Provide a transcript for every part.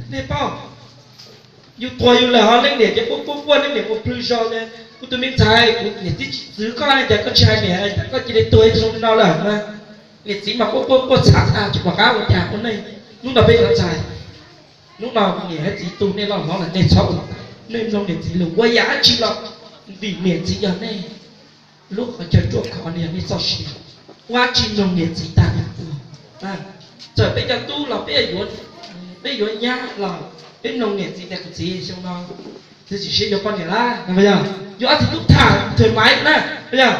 Nej paub, yus tuag yus lawm ho leej niam ces quaj quaj quaj, leej niam mus plhws zos tias, kuv tus me ntxhais, kuv niam txiv tsis txwv koj, cas koj tsis hais niam, cas koj cia li tuag zoo li no lawm na. Niam txiv mas quaj quaj quaj txhav tag tsis pom qab ua cas ua neej. Hnub no peb cov ntxhais, hnub no niam thiab txiv tu nej loj hlob lawm, nej txhob ua, nej mloog niam txiv lus ua yam dab tsi los vim niam txiv yog nej lub qhov chaw ruaj khov, nws yog nej txoj sia. Ua tsis mloog niam txiv tag nrho. Txawm peb cov tub los peb yuav, peb yuav nyab los peb mloog niam txiv tias, kuv txiv, xyoo no txiv tsis siab yuav poj niam lawm, yog yuav ob txiv tub tham thwm maiv na, yog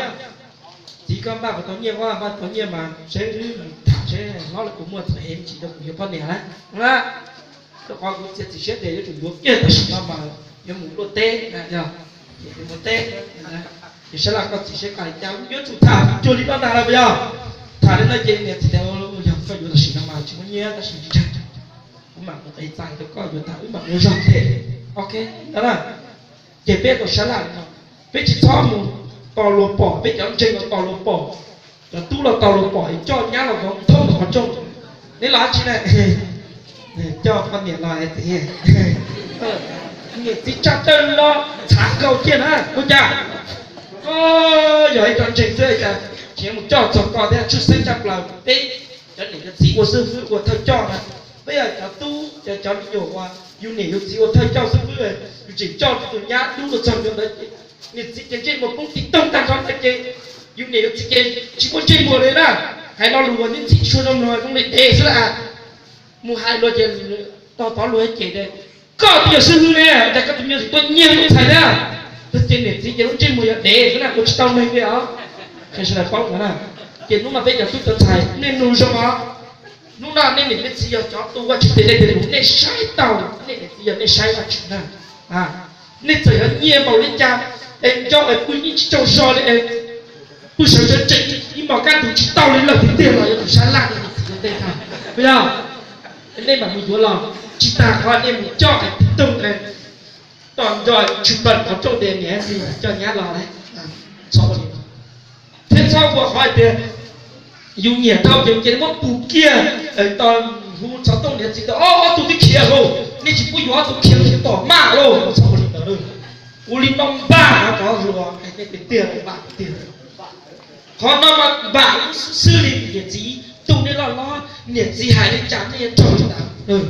txiv koj npaj puas tau nyiaj, npaj tau nyiaj mas seb wb tham seb hlob lawv puas muaj txhua hev tsis rau kuv yuav poj niam lawm. Rau qhov kuv txiav txim siab tias yuav tsum yuav kiag tam sim no mas yuav mus luaj teb, yog yuav mus teb. Ces sab laj koj txiv seb koj hais cas, yuav tsum tham cuag li no ntag los puas yog? Tham li no ces niam txiv tias, yog koj yuav tam sim no mas tsis muaj nyiaj tab sis tsis ntshai, kuv mam mus qev txais rau koj yuav tag wb mam ua zog thiab. Ok, no na. Ces peb tau sab laj no, peb tsis txhob mus tos luag pom, peb cov ntseeg los tos luag pom, cov tub los tos luag pom es coj nyab los nkaus thoob qhov rooj. Neb los dab tsi na? Coj poj niam los es niam txiv tsaj tawj los txhav nkaus kiag na, ua cas? Koj yog ib co ntseeg xwb cas tsis mus coj txog koj thiab, tshwj xeeb tshaj plaws peb cov niam cov txiv ua xib fwb ua thawj coj na. Peb yog cov tub, cov, cov me nyuam uas yus niam yus txiv ua thawj coj xib fwb, yus tseem coj tus nyab dub los txog ntawd ces niam txiv ces ntsej muag poob ti toog tag nrho ntawd ces yus niam yus txiv ces tsis muaj ntsej muag li na. Hais lo lus uas nej ntxim tsis tshua zoo mloog zoo li dev xwb na. Mus hais luag ces tog tov luag cem tias, koj twb yog xib fwb ne, cas koj tus me nyuam tseem tuaj nyiag lub txhais thiab? Luag ces niam txiv ces lub ntsej muag yog dev xwb na, ua tsis tau neeg li os. Qhia sawv daws paub ntawd na. Ces hnub no peb cov tub cov ntxhais nej mloog zoo os. Hnub no nej niam nej txiv yog cov tu Vajtswv tes dej tes lus, nej saib tau, nej niam txiv yog nej saib Vajtswv na. Nej txawm yog nyiaj npaum li cas es nco es pw yeej tsis tsaug zog li es pw sawv sawv tsees ib mos kab ntug tsis tau li lawm tiag tiag los yuav tsum sab laj nej niam txiv ua ntej tag, puas yog? Nej mam mus yuav los, tsis tas qhov nej mus coj es tig toog es tom nco tshwm plaws qhov rooj tias niam txiv coj nyab los lawm. Txhob ua li no. Thiab txhob ua qhov hais tias yus nyiam dhau ces cia li muab pus kiag, tos hu xov tooj niam txiv tias ob, ob tug twb khiav lauj, nej tsis pub yus ob tug khiav los pom maj lauj. Txhob ua li ntawd. Ua li no npam cov hluas hais tiag tiag, npam tiag. Qhov no mas npam xwb xwb li, niam txiv tu nej loj hlob, niam txiv hais li cas nej yuav raug li ntawd.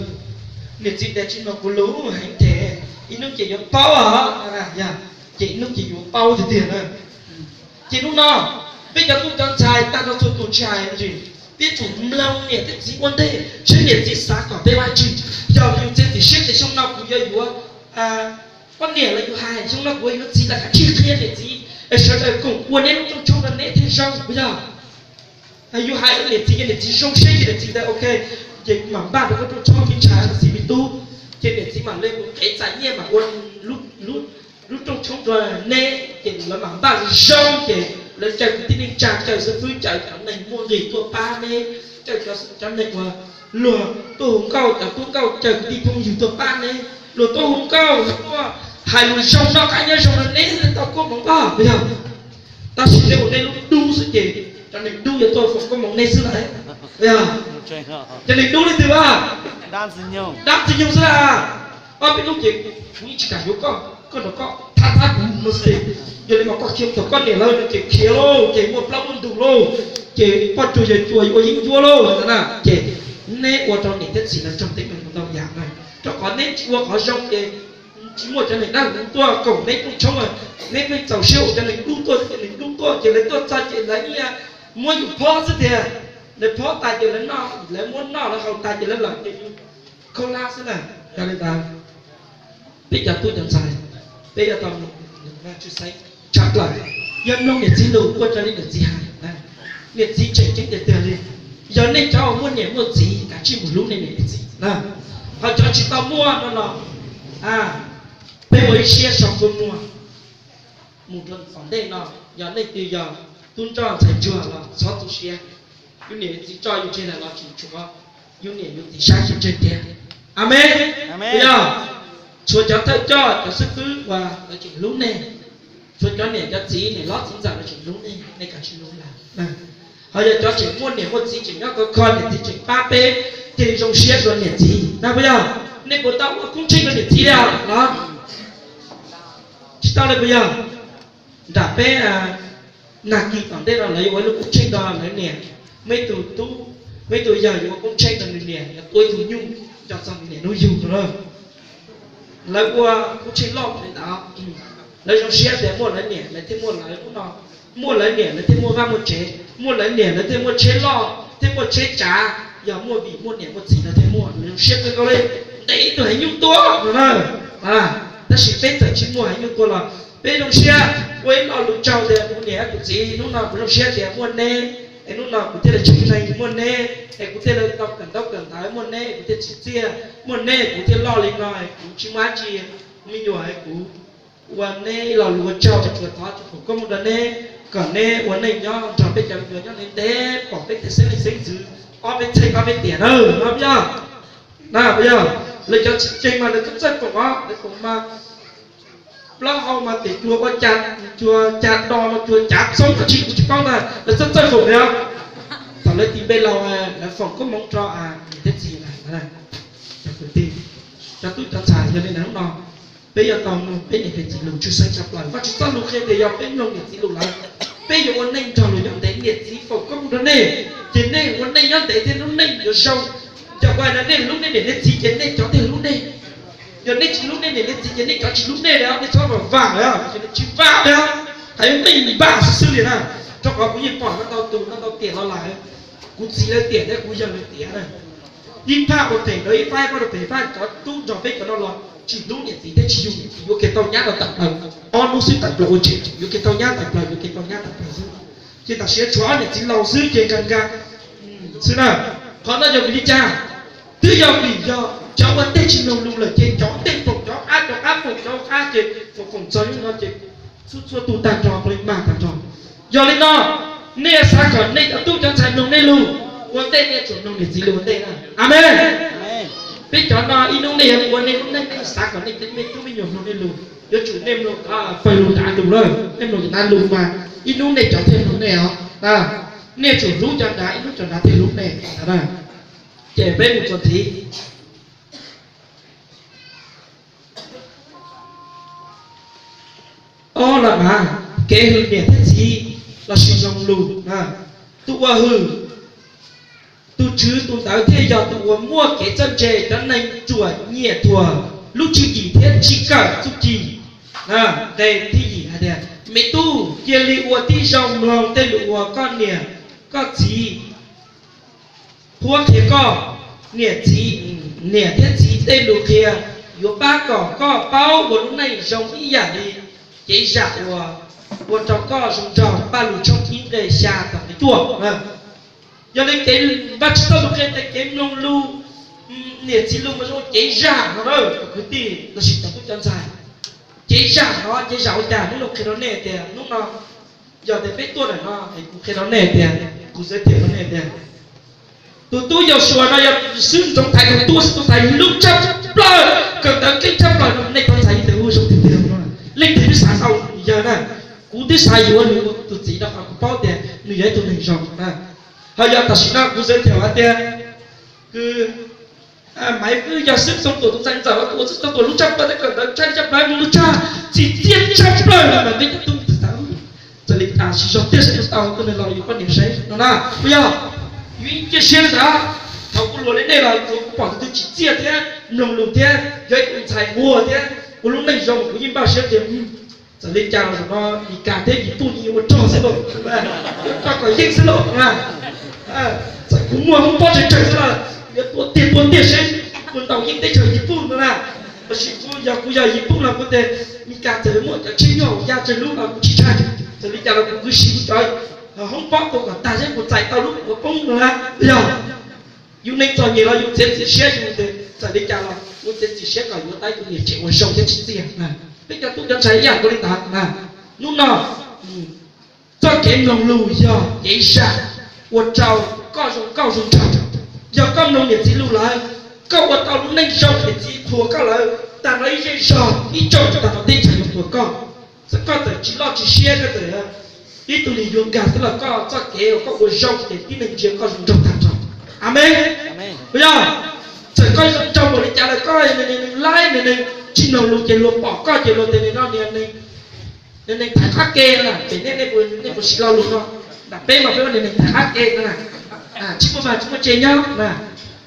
Niam txiv tias tsis mloog kuv lus heev ces ib hnub ces yuav paub os, ces ib hnub ces yuav paub tiag tiag na. Ces hnub no peb cov tub cov ntxhais tag nrho txhua tus tsis hais, peb tsum mloog niam thiab txiv ua ntej, seb niam txiv xav kom peb ua dab tsi. Yog yus txiav txim siab tias xyoo no kuv yuav yuav poj niam los yus hais xyoo no kuv yuav txiv los kav tsij qhia niam txiv es sawv daws koom ua neb lub rooj tshoob rau neb thiaj zoo, puas yog? Yus hais rau niam txiv ces niam txiv zoo siab ces niam txiv tias ok, ces mam npaj rau koj rooj tshoob me ntxhais los sis me tub, ces niam txiv mam li mus qev txais nyiaj mam ua lub rooj tshoob rau neb, ces lawv mam npaj zoo ces lawv caw kwv tij neej tsa, caw xib fwb, caw cov neeg muaj nqis tuaj pab neb, caw cov neeg uas luag tuaj hu nkauj, cov tub nkauj caw kwv tij phooj ywg tuaj pab neb, luag tuaj hu nkauj, luag tuaj hais lus zoo noj qab nyob zoo rau neb thiaj tau koob hmoov pab, puas yog? Tab sis nej ua nej lub dub xwb ces cov neeg dub yuav tuaj foom koob hmoov nej xwb lawm. Cov neeg dub leej twg a? Dab Ntxwg Nyoog xwb a. Ob peb lub ces kuv yeej tsis kam yuav koj, koj nrog koj thab thab kuv no xwb. Yog li mas koj khiav thaum koj niam lawv ces khiav lauj, ces muaj plaub muaj ntug lauj, ces poj ruam yawg cuas yuav ua yeeb ncuab lauj na. Ces neb ua rau niam thiab txiv lawv raug teeb meem ntau yam na, rau qhov neb tsis ua qhov zoo ces tsis muaj cov neeg dab neeg tuaj koom neb rooj tshoob. Neb pheej txaus siab ua cov neeg dub tuaj, cov neeg dub tuaj ces lawv tuaj txog ces lawv yeej muab yus phob xwb tiag. Lawv phob tas ces lawv noj, lawv muab noj lawv haus tas ces lawv lawm ces yus khaub hlab xwb na. Yog li ntawd, peb cov tub cov ntxhais, peb yuav tau tshwj xeeb tshaj plaws, yog mloog niam txiv lus ua raws li niam txiv hais. Niam txiv tseem ceeb tiag tiag li. Yog nej cov uas muaj niam muaj txiv, kav tsij mus hlub nej niam nej txiv na. Ho cov tsis tau muaj no los, peb ua ib siab so kua muag mus rau tom ntej no. Yog leej twg yog tub nroj ntxhais ntsuag los txhob tu siab. Yus niam yus txiv tso yus tseg lawm los tseem tshuav yus niam yus txiv saib tsis tseg tiag. Amees. Yog tshuav cov thawj coj, cov xib fwb uas lawv tseem hlub nej, tshuav cov niam cov txiv, niam hlob txiv ntxawm lawv tseem hlub nej, nej kav tsij hlub lawv. Ho yog cov tseem muaj niam muaj txiv tseem nyob khov kho, niam txiv tseem pab peb thiaj li zoo siab dua niam txiv na, puas yog? Nej puas tau ua koob tsheej rau niam txiv li los? Tsis tau li puas yog? Nram peb nag kis tom ntej no lawv yuav ua lub koob tsheej rau lawv niam. Muaj ib tug tub, muaj ib tug yawg yuav ua koob tsheej rau nws niam, yuav tua ib tug nyuj nco txog nws niam hnub yug no. Lawv ua koob tsheej loj li ntawd. Lawv zoo siab tias muaj lawv niam lawv thiaj muaj lawv hnub no, muaj lawv niam lawv thiaj muaj vaj muaj tsev, muaj lawv niam lawv thiaj muaj tsheb loj thiab muaj tsheb tsav. Yog muaj vim muaj niam muaj txiv lawv thiaj muaj. Lawv zoo siab kawg nkaus li. Ntes ib tug heev nyuj tua no na. Tab sis peb txawm tsis muaj heev nyuj tua los peb zoo siab ua ib lo lus tsaug tias kuv niam kuv txiv, hnub no kuv zoo siab tias muaj neb, es hnub no kuv thiaj li tseem neeg muaj neb, es kuv thiaj li tau kawm ntaub kawm ntawv muaj neb, kuv thiaj tsim txiaj muaj neb, kuv thiaj loj li no, kuv tsis muaj dab tsi, kuv me nyuam, kuv ua neb ib lo lus ua tsaug, tsuas thov tsuas foom koob hmoov rau neb, kom neb ua neej nyob nrog peb cov me nyuam nyob ntev ntev, pom peb tej xeeb leej xeeb ntxwv ob peb txheej ob peb tiam na, no puas yog? Na puas yog? Lawv cov tsis ntseeg mas lawv txawj txawj foom os, lawv foom mas plaub hau mas tias cua ua, cua cas do no cua cav txoob dab tsi kuv tsis paub ntag, lawv txawj txawj foom li os. Thaum lawv tis npe laus, lawv foom koob hmoov rau niam thiab txiv lawm. Cov kwv tij, cov tub cov ntxhais, yog li ntawd hnub no peb yuav tau mloog peb niam peb txiv lus tshwj xeeb tshaj plaws. Vajtswv txoj lus qhia tias yog peb mloog niam txiv lus lawm, peb yuav ua neej nrog luag nyob ntev. Niam txiv foom koob hmoov rau nej, ces nej ua neej nyob ntev thiab lub neej yuav zoo. Cov uas nej hlub nej niam nej txiv ces nej cov thiaj hlub nej. Yog nej tsis hlub nej niam nej txiv ces nej cov tsis hlub nej li, nej txhob vam vam li, ces nej tsis vam li, hais meej vam xwb xwb li na. Rau qhov kuv yeej pom no ntau tus no ntau tiam los lawm, kuv txiv lawv tiam thiab kuv yawg lawv tiam na. Ib phaj ua phem rau ib phaj, ib phaj rau phem, ib phaj cov tub nrog peb cov no los tsis hlub niam txiv thiab tsis yug niam txiv, yuav kiag tau nyab rau tawm plaws. Ob hnub xwb tawm plaws ua tsev, yuav kiag tau nyab tawm plaws, yuav kiag tau nyab tawm plaws xwb. Ces tam sim no tshuav ob niam txiv laus xwb ces nkag nkag xwb na. Qhov no yog vim li cas? Twb yog vim yog cov ua ntej tsis mloog lus lawm ces cov ntej foom cov qab, cov qab foom cov qab, ces foom foom txog hnub no ces txhua txhua tus tag nrho, peb mag tag nrho. Yog li no, nej xav kom nej cov tub cov ntxhais mloog nej lus, ua ntej nej yuav tsum mloog niam txiv lus ua ntej na. Amees. Peb cov no ib hnub nej yuav mus ua nej lub neej, nej xav kom nej cov me tub me nyuam mloog nej lus, yuav tsum nej mloog pawg lug nrad lus lawm, nej mloog cov nrad lus mas ib hnub nej cov thiaj mloog nej os. Nej yuav tsum hlub cov nrad, ib hnub cov nrad thiaj hlub nej. Ces peb mus txuas ntxiv. Ob los mas, kev hwm niam thiab txiv lossis mloog lus. Tus uas hwm tus Tswv tus ntawd thiaj yog tus uas muaj kev txawj ntse. Cov neeg ruam nyiam thuam lub tswv yim thiab tsis kawm txuj ci. Nqe thib yim hais tias, me tub, cia li ua tib zoo mloog tej lus uas koj niam koj txiv qhuab qhia koj. Niam txiv, niam thiab txiv tej lus qhia yuav pab kom koj paub ua lub neej zoo ib yam li cev zam uas ua rau koj zoo nraug. Paj Lug tshooj ib nqe xya txog nqe cuaj. Yog li kev, Vajtswv txoj lus qhia tias kev mloog lus, niam txiv lus mas zoo cev zam no na, kwv tij lossis cov tub cov ntxhais. Cev zam no, cev zam ua cas? Hnub no qhia rau nej tias, hnub no yog tias peb tuaj ntawm no es kuv qhia rau nej tias, kuv xav tias rau nej tias, tus tub Yausuas no yog xwb ntxoov thaiv, tus tub xwb ntxoov thaiv lub tshaj plaws, kawm ntawv keej tshaj plaws no, nej cov ntxhais yeej tias ua zoo tiag tiag no. Leej twg twb xav tau yawg na, kuv twb xav yuav nws ua tus txiv rau qhov kuv paub tias nws yog ib tug neeg zoo na. Ho yog tam sim no kuv xav tias hais tias, kwv Maiv Vwj yog xwb ntxoov tuam tus ntxhais ntxawm, ua xwb ntxoov tuam lub tshaj plaws, kawm ntawv tshaj tshaj plaws, mus lub tshaj txim txiaj tshaj plaws no mas peb cov tub txawm li cas, tsis zog tiag saib tus tau tus neeg los yus poj niam saib no na. Puas yog? Yus yeej cia siab li ntawd. Thaum kuv hluas li nej los kuv pom tus twg tsim txiaj thiab mloog lus thiab yog ib tus ntxhais muag thiab ua lub neej zoo, kuv yeej npaj siab tias txawm li cas los zaum no Mis Kas thiab Yis Puj yeej yuav ua rog xwb lauj, koj kom yeej xwb lauj. Txawm kuv muaj hoob pob tsawg tsawg xwb los yuav tua tiag tua tiag seb puas ntaus yeej teb chaws Yis Puj no na. Tab sis kuv yog, kuv yog Yis Puj los kuv tias Mis Kas txawm muaj cov tsheb nyuag ya tsawg lub los kuv tsis ntshai, txawm li cas los kuv kwv siv kuv cov hoob pob tua kom tag seb puas txais tau lub kuv poob no na. Yog yus neeg txom nyem los yus txiav txim siab, yus tias txawm li cas los kuv txiav txim siab kom yuav tau tus niam tsev uas zoo thiab tsim txiaj. Peb cov tub cov ntxhais ib yam nkaus li ntawd na. Hnub no txoj kev mloog lus yog kev zam ua rau koj zoo nkauj zoo nraug. Yog koj mloog niam txiv lus lawm, koj ua tau lub neej zoo, niam txiv qhuas koj lawm, tag nrho ib zej zog ib tsoom tag nrho teb chaws yuav qhuas koj. Txawm koj txawm tsis loj tsis siab, koj txawm ib tug neeg yuav nkag xwb los koj txoj kev uas koj ua zoo ces tib neeg ntsia koj zoo nraug tag nrho. Amees. Puas yog? Txawm koj zoo nraug npaum li cas los koj tsis mloog lus ces luag pom koj ces luag tias nim no niag neeg thaiv qab ke no na. Ces nej, nej puas siv lo lus no? Nram peb mas peb ua niag neeg thaiv qab ke no na. Tsis muaj vaj tsis muaj tse nyob na,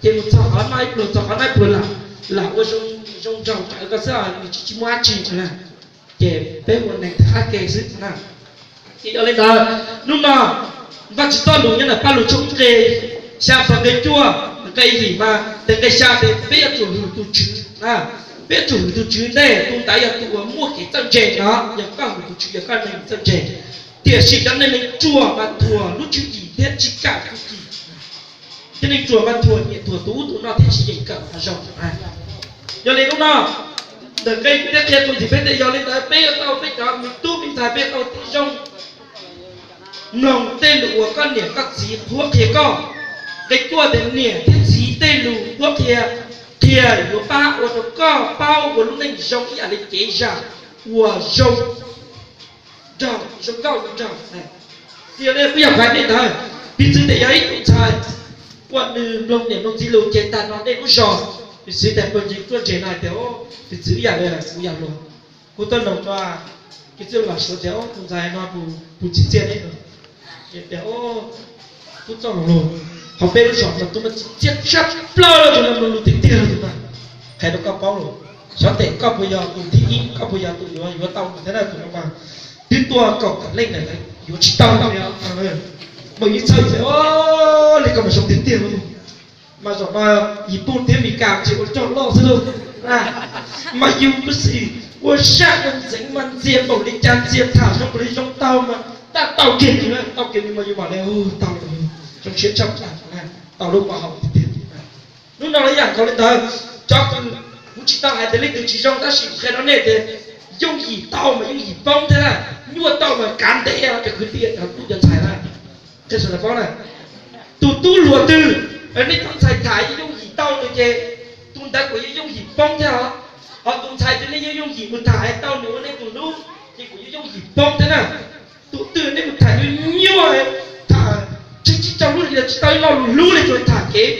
ces mus txog qhov noj ib pluag txog qhov noj ib pluag lam, lam ua zoo nraug tsawv koj xwb, nws tsis, tsis muaj dab tsi na. Ces peb ua neeg thaiv qab ke xwb na. Ces yog li ntawd, hnub no Vajtswv txoj lus nyob ntawm Pajlug tshooj nqe xya txog nqe cuaj, nqe yim mas tes nqe xya tias peb yuav tsum hwm tus Tswv, peb yuav tsum hwm tus Tswv ntej, tus ntawd yog tus uas muaj kev txawj ntse no. Yog koj hwm tus Tswv yog koj neeg txawj ntse. Tiam sis cov neeg ruam mas thuam lub tswv yim thiab tsis kam txuj ci. Cov neeg ruam mas thuam nyiam thuam tus ub tus no thiab tsis yeem kawm qhov zoo. Yog li hnub no ntawm nqe thiab qhia tus ntxim peb tias yog li ntawd peb yuav tau, peb cov me tub me ntxhais peb tau tiv zoo mloog tej lus uas koj niam koj txiv qhuab qhia koj. Nqe cuaj tias niam thiab txiv tej lus qhuab qhia, qhia yuav pab ua rau koj paub ua lub neej zoo ib yam li cev zam uas zoo nraug, zoo nkauj zoo nraug. Yog li kuj yog qhov nej ntawd, piv txwv tias yog ib tug ntxhais uas nws mloog niam mloog txiv lus ces tag no nej lub zos, piv txwv tias pawg ntseeg ruaj ntseg no hais tias, piv txwv ib yam li kuv yog luag, kuv tuaj noog rau kev txwj los suav tias tus ntxhais no puas tsim txiaj ne. Tias tub txoj lus, hauv peb lub zos no tub mas tsim txiaj tshaj plaws, tus no mloog lus tiag tiag tus no. Qhia rau koj paub lawm, xyov tes koj puas yog tus thib ib, koj puas yog tus yuav, yuav tau tus thiab na, tus no mas twb tuaj kaum tawm leej lawm, yuav tsis tau li. Mas ib txhawj tias li koj mas zoo tiag tiag lauj. Mas zaum no Yis Pooj thiab Mes Kas tsis ua rog loj xwb lauj. Mas yus ua xwb, ua saj ua ntxeev mas ntxias npaum li cas ntxias, tham zoo npaum li zoo tau mas tab tau kiag li, tau kiag li mas yus mam li tau, zoo siab tshaj plaws, tau lub pov haum tiag tiag. Hnub no los yam nkaus li ntawd, cov kws, kuv tsis tau hais tias leej twg tsis zoo tab sis qhia rau nej tias yooj yim tau mas yooj yim poob thiab na, nyuaj tau mas kav ntev cov kwv tij cov tub cov ntxhais na. Qhia sawv daws paub na, tus tub hluas twg nej cov ntxhais tham yooj yim tau nws ces tus ntawd kuj yuav yooj yim poob thiab os. Ho tus ntxhais twg nej yuav yooj yim mus tham tau nws ua nej tus hlub ces kuj yuav yooj yim poob thiab na. Tus twg nej mus tham nyuaj nyuaj, tham tsis, tsis tau hlub li, tsis tau ib lo lus hlub li, tsuas tham kev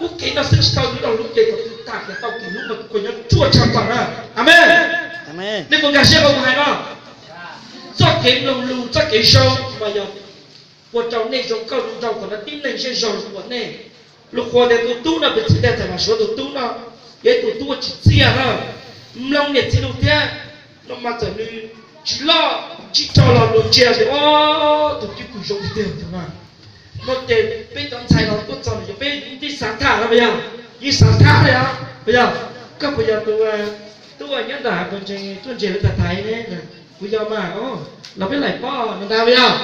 ub kev no xwb tsis tau ib lo lus hlub ces kom tus tham kev tau kev hlub mas tus kuj nyob ruaj tshaj plaws na. Amees. Nej puas nkag siab rau kuv hais no? Txoj kev mloog lus, txoj kev zoo mas yog ua rau nej zoo nkauj zoo nraug, kom no tib neeg zej zog ua nej. Lus qhuas tias tus tub no piv txwv tias thaum Vajtswv suav tus tub no, yog ib tug tub uas tsim txiaj na, mloog niam txiv lus thiab no mas txawm nws tsis loj tsis rog los luag ntsia tias tus cwj pwm zoo tiag tiag no. No ces peb cov ntxhais los tuaj txog no yog peb yeej xav tham no puas yog? Yeej xav tham li os puas yog? Koj puas yog tus tub uas nyob ntawm pawg ntseeg tuaj ntsia lawv tham thaiv ne? Kuv yog mas. Los peb laim pob no ntag puas yog?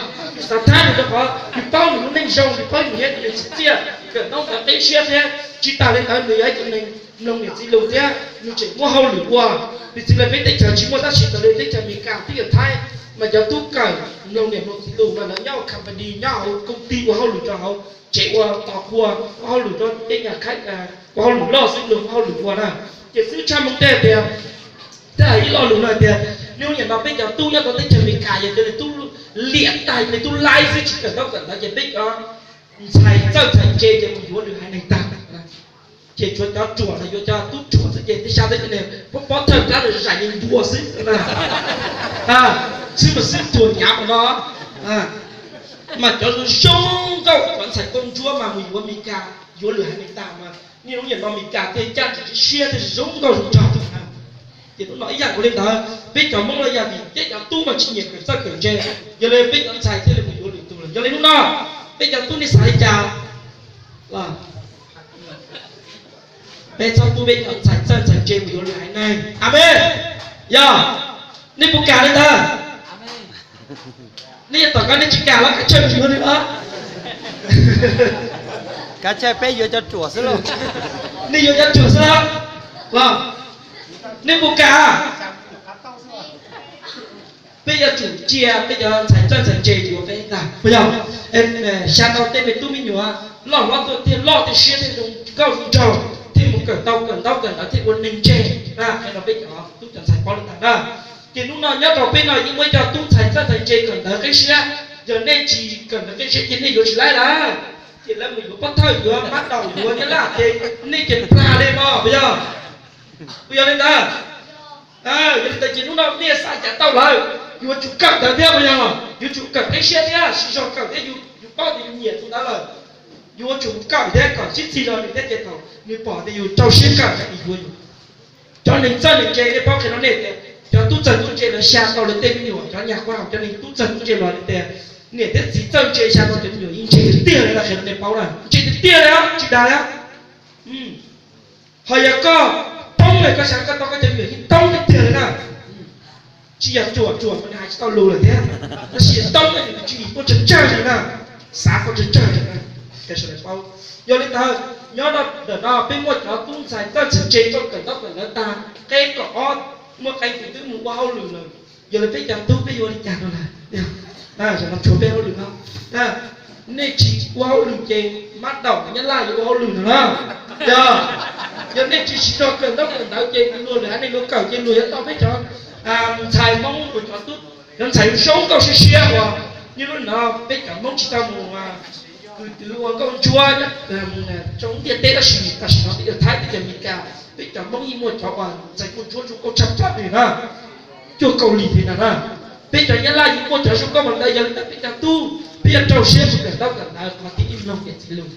Xav tham nws rau qhov yus paub nws lub neej zoo, yus paub yus yog ib tug neeg tsim txiaj, kawm ntaub kawm qeb siab thiab. Tsis tas li ntawd nws yog ib tug neeg mloog niam txiv lus thiab nws tseem muaj hauj lwm ua. Piv txwv lawv peb teb chaws tsis muaj tab sis raws li teb chaws Amelikas thiab Thaib mas cov tub kawm mloog niam mloog txiv lus mas lawv nyob ua company, nyob hauv koom tij ua hauj lwm rau hauv tsev ua tos qhua, ua hauj lwm rau tej nyuag khaib, ua hauj lwm loj xwb, luag muaj hauj lwm ua na. Ces xwb tshaj moo tej tias, tej ib lo lus no tias, hnub niam no peb cov tub nyob rau teb chaws Amelikas yog cov niag tub liam tag, cov niag tub laib xwb tsis kawm ntaub kawm ntawv, ces peb cov ntxhais txawj ntxhais ntse ces mus yuav lwm haiv neeg tag. Ces tshuav cov ruam los yuav cov tub ruam xwb ces tib xya teb cov niag pob pob thawj plab lawm zais li npua xwb. Xwb mas xwb tuag nyav ua no. Mas cov zoo nkauj, cov ntxhais nkauj ntsuab mas mus yuav Amelikas, yuav lwm haiv neeg tag mas niaj hnub niam no Amelikas tej caj ntsig siab thiaj zoo nkauj zoo nraug. Ces hnub no ib yam nkaus li ntawd, peb cov Hmoob los yog vim peb cov tub mas tsis nyiam kawm txawj kawm ntse, yog li peb cov ntxhais thiaj li mus yuav lwm tus lawm. Yog li hnub no peb cov tub nej xav li cas? Peb txhob pub peb cov ntxhais txawj ntxhais ntse mus yuav lwm haiv neeg. Amees. Yog, nej puas kam li ntawd? Nej yog tom qab nej tsis kam los kav tsij mus yuav nws os. Kav tsij peb yuav cov ruam xwb lauj. Nej yuav cov ruam xwb lauj. Nej puas kam? Peb yuav tsum cia peb cov ntxhais txawj ntxhais ntse yuav peb ntag, puas yog? Xya tau tej me tub me nyuam loj hlob tuaj thiaj loj tej siab thiaj zoo nkauj zoo nraug, thiaj mus kawm tau kawm ntaub kawm ntawv thiaj ua neeg ntse. Qhia rau peb cov tub cov ntxhais paub li ntawd na. Ces hnub no nyob rau peb no yeej muaj ib co tub ntxhais txawj ntxhais ntse kawm ntawv qib siab, yog nej tsis kawm ntawv qib siab ces nej yuav tsis laib lawm. Ces lawv mus yuav pov thawj, yuav mab daum, yuav nyab laj ces nej ces plag li no, puas yog? Puas yog li ntawd? Yog li ntawd ces hnub no nej xav cas tau lawm, yuav tsum kawm ntawv thiab puas yog? Yuav tsum kawm qib siab thiab, siv zog kawm thiab, yus paub tias yus nyiam tus ntawd lawm, yuav tsum kawm thiab kom sib txig rau nws thiab ces thaum nws pom tias yus rau siab kawm ces nws yuav yus. Cov neeg txawj neeg ntse, nej paub qhia rau nej tias cov tub txawj tub ntse lawv xya tau lawv tej me nyuam, cov nyuam qhuav haus, cov neeg tub txawj tub ntse los tias niam thiab txiv txawj ntse xya tau cov me nyuam yeej ntse tiag tiag li, qhia rau nej paub na, ntse tiag tiag li, tsis dag li. Ho yog koj toob na, koj xya koj tau koj cov me nyuam yeej toob tiag tiag li na. Tsis yog ruam ruam mas nws hais tsis tau lus lawm thiab, tab sis toob na nws tsis yim tuaj tsawg tsawg li na, xav tuaj tsawg tsawg li na. Sawv daws paub. Yog li ntawd, nyob ntawm no peb muaj cov tub ntxhais txawj ntxhais ntse tuaj kawm ntaub kawm ntawv tag, qeb kaum ob, muaj qee tus twb mus ua hauj lwm lawm. Yog li peb cov tub peb yuav ua li cas rau lawv? Tshuav peb hauj lwm no, nej tsis ua hauj lwm ces mab daum nyab laj yuav ua hauj lwm no na. Yog, yog nej tsis siv zog kawm ntaub kawm ntawv ces luag lwm haiv neeg luag kawm ces luag yuav tau peb cov ntxhais Hmoob uas cov tub, cov ntxhais zoo nkauj siab siab uas, nyob hnub no peb cov Hmoob tsis tau mus kws twv ua nkauj ntsuab nyob rau ntiaj teb, tab sis tam sim no peb cov Thaib, peb cov Amelikas, peb cov Hmoob yeej muaj cov uas ntxhais nkauj ntsuab zoo nkauj tshaj plaws li na, cuag Kaus Lim li ntawd na. Peb cov Nyab Laj yeej muaj cov zoo nkauj mas ntawd, yog li ntawd peb cov tub peb yuav rau siab mus kawm ntaub kawm ntawv qhov thiaj li mloog niam txiv lus.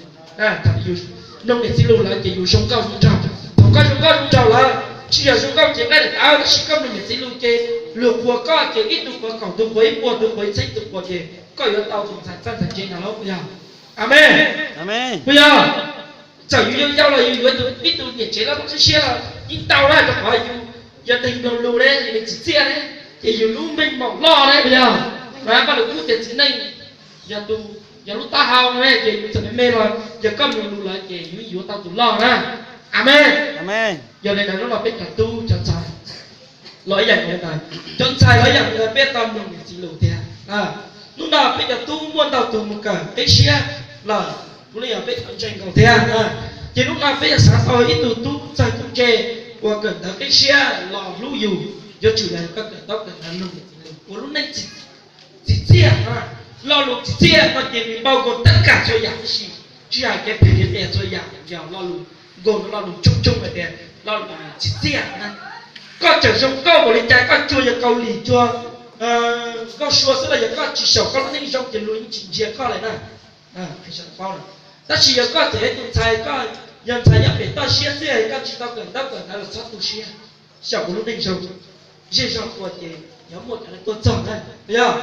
Thaum yus mloog niam txiv lus lawm ces yus zoo nkauj zoo nraug. Thaum koj zoo nkauj zoo nraug lawm, tsis yog zoo nkauj ces nqaij daim tawv, tab sis koj mloog niam txiv lus ces luag qhuas koj ces ib tug qhuas kaum tus, qhuas ib puas tus, qhuas ib txhiab tus, qhuas ces koj yuav tau tus ntxhais txawj ntxhais ntse no lauj, puas yog? Amees. Puas yog? Txawm yus yau yau los yus yuav ib tug niam tsev loj siab siab los yeej tau na, rau qhov yus yog neeg mloog lus ne, yus txim txiaj ne, ces yus lub meej mom loj ne, puas yog? Mas Paj Lug Kub tias txiv neej yog tus, yog lub taub hau ne, ces yus txawm me me los yog koj mloog lus lawm ces yus yuav tau tus loj na. Amees. Yog li ntawd hnub no peb cov tub cov ntxhais los ib yam li ntawd, cov ntxhais los ib yam li ntawd, peb tau mloog niam txiv lus tiag. Hnub no peb cov tub muaj ntau tus mus kawm qib siab lawm, kuv li yog peb cov ntseeg nkaus thiab. Ces hnub no peb yuav xav tau ib tug tub txawj tub ntse uas kawm ntawv qib siab los hlub yus, yuav tsum yog koj kawm ntaub kawm ntawv mloog niam txiv lus ua lub neej txim txiaj. Lo lus txim txiaj no ces nws npau nkaus tab kam txhua yam tib si, tsis hais kev phem kev qias txhua yam, yog lo lus nkaus lo lus coob coob hais tias lo lus txim txiaj na. Koj tseem zoo nkauj npaum li cas, koj cuag yawg Kaus Lim cuag Nkauj Sua xwb los yog koj tsis xyaum koj lub neej zoo ces luag yeej tsis ntsia koj li na. Tab sis yog koj tseem yog tus ntxhais, koj yog ntxhais nyob pem toj siab xwb, koj tsis tau kawm ntaub kawm ntawv los txhob tu siab, xyaum ua lub neej zoo. Zej zog qhuas ces yuav muaj cov neeg tuaj txog na, yog.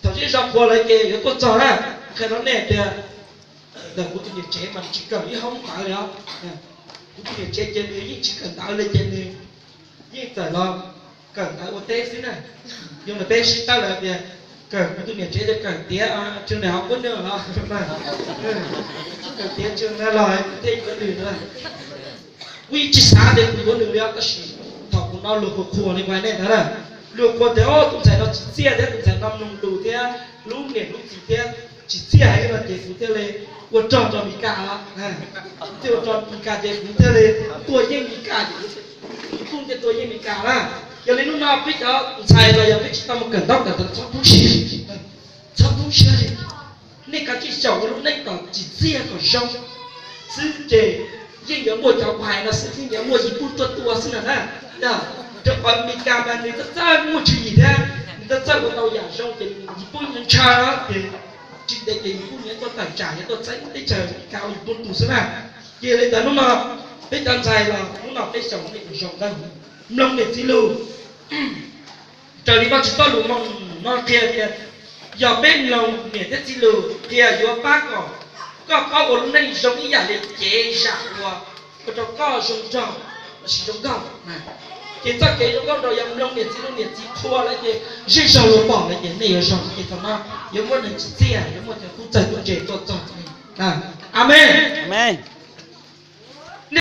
Thaum zej zog qhuas lawm ces yuav tuaj txog na. Qhia rau nej tias ntawm kuv tus niam tsev mas tsis kawm ib hoob ntawv li os. Kuv tus niam tsev ces nws yeej tsis kawm ntawv li ces nws yeej txawm los kawm ntawv ua teb xwb na. Yog li peb sib tawb lawm tias kawm, kuv tus niam tsev tias kawm tiav tseem daim hauv kuab nws los, kawm tiav tseem na los thiaj yuav nws na. Kuv yeej tsis xav tias kuv yuav nws li os, tab sis thaum kuv hnov luag qhuas qhuas li kuv hais nej ntawd na, luag qhuas tias tus ntxhais no txim txiaj thiab tus ntxhais no mloog lus thiab hlub niam hlub txiv thiab txim txiaj heev no ces kuv thiaj li ua rog rau Mes Kas os. Kuv thiaj ua rog Mes Kas ces kuv thiaj li tuaj yeej Mes Kas ces kuv thiaj tuaj yeej Mes Kas na. Yog li hnub no peb cov ntxhais los yog peb tsis tau mus kawm ntaub kawm ntawv txhob poob siab, txhob poob siab li. Nej kav tsij xyaum ua lub neej kom txim txiaj kom zoo xwb ces yeej yuav muaj cov uas hais no xwb, yeej yuav muaj yim puj tuaj tua xwb na na. Rau qhov Mes Kas mas nws txawj txawj muaj tswv yim thiab nws txawj txawj ua tau yam zoo ces yim puj ntshaw ces tsis ntev ces yim puj yuav tuaj tawm tsam yuav tuaj txeeb teb chaws Mes Kas ua yim puj tus xwb na. Ces li ntawd hnub no peb cov ntxhais los hnub no peb xyaum ua neej kom zoo ntawd, mloog niam txiv lus. Raws li Vajtswv txoj lus Moo no qhia tias yog peb mloog niam thiab txiv lus qhia yuav pab kom koj paub ua lub neej zoo ib yam li cev zam uas ua rau koj zoo nraug lossis zoo nkauj. Ces txoj kev zoo nkauj nraug yog mloog niam txiv lus, niam txiv qhuas lawm ces zej zog luag pom lawm ces nej yuav zoo. Ces thaum no yuav muaj neeg txim txiaj, yuav muaj cov tub txawj tub ntse tuaj txog. Amees.